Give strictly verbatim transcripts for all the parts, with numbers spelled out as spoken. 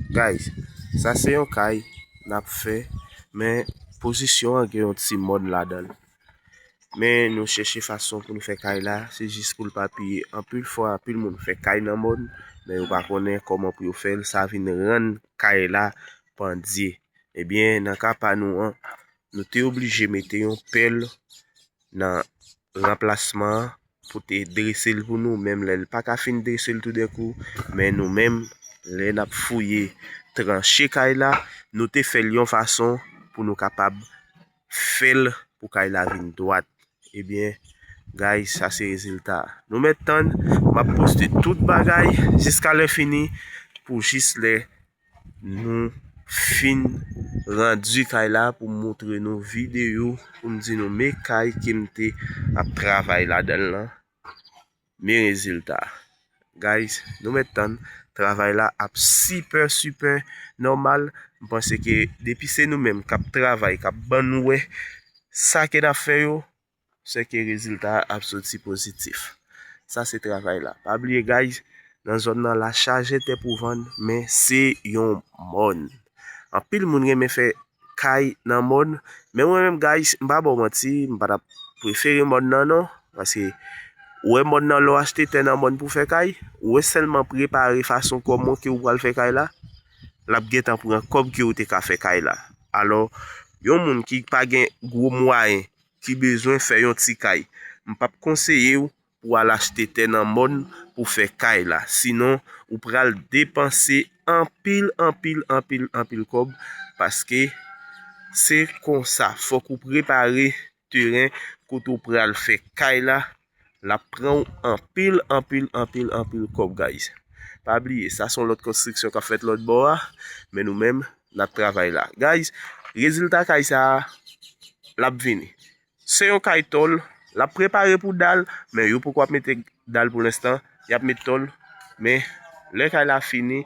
Guys, sa se yon kay n ap fè, men pozisyon an gen yon ti mòn ladan l. Men nou chèche fason pou nou fè kay la, se jis pou l pa piye. Anpil fwa, anpil moun fè kay nan mòn, men yo pa konnen kòman pou yo fè l, sa vin rann kay la pandye. Ebyen, nan ka pa nou an, nou te oblije mete yon pèl nan ranplasman an pou te drese l pou nou, menm lè l pa ka fin drese l toudenkou, men nou menm, lè n ap fouye tranche kay la, nou te fè l yon fason pou nou kapab fè l pou kay la vin dwat. Ebyen, guys, sa se rezilta a. Nou mèt tann, m ap poste tout bagay jiska lè fini, pou jis lè nou fin randi kay la pou moutre nou videyo, pou m di nou men kay ke m te ap travay ladan l lan, men rezilta. Guys, nou mèt tann, travay la ap sipè, sipè nòmal. M panse ke depi se nou menm k ap travay, k ap ban nou wè sa ke n ap fè yo, se ke rezilta a ap soti pozitif. Sa se travay la. Pa bliye, guys, nan zòn nan la chaje tè pou vann, men se yon mòn. Anpil moun renmen fè kay nan mòn, men mwen menm, guys, m pa ba w manti, m pa t ap prefere mòn nan non, paske ou wè mòn nan, lè w achte tè nan mòn pou fè kay, ou wè sèlman prepare fason kòman ke ou pral fè kay la, l ap gentan pran kòb ke ou te ka fè kay la. Alò, yon moun ki pa gen gwo mwayen, ki bezwen fè yon ti kay, m p ap konseye w pou w al achte tè nan mòn pou fè kay la. Sinon, ou pral depanse anpil, anpil, anpil, anpil kòb, paske se konsa, fòk ou prepare teren kote w pral fè kay la, l ap pran w anpil, anpil, anpil, anpil kòb, guys. Pa bliye, sa se yon lòt konstriksyon k ap fèt lòt bò a, men nou menm, n ap travay la. Guys, rezilta kay sa a, l ap vini. Se yon kay tòl, l ap prepare pou dal, men yo poko ap mete dal pou lenstan, y ap met tòl, men lè kay la fini,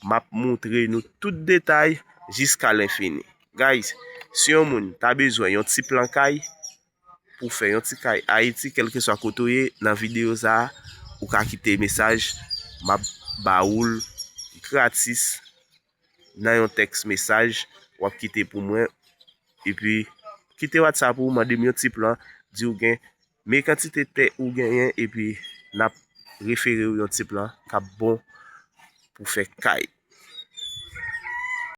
m ap moutre nou tout detay jiska lenfini. Guys, si yon moun ta bezwen yon ti plan kay, pou fè yon ti kay Ayiti, kèlkeswa kote w ye, nan videyo sa a, ou ka kite mesaj, m ap ba ou l gratis nan yon tèks mesaj w ap kite pou mwen. Epi, kite WhatsApp ou, mande m yon ti plan, di w gen, men kantite tè ou genyen, epi n ap refere w yon ti plan k ap bon pou fè kay.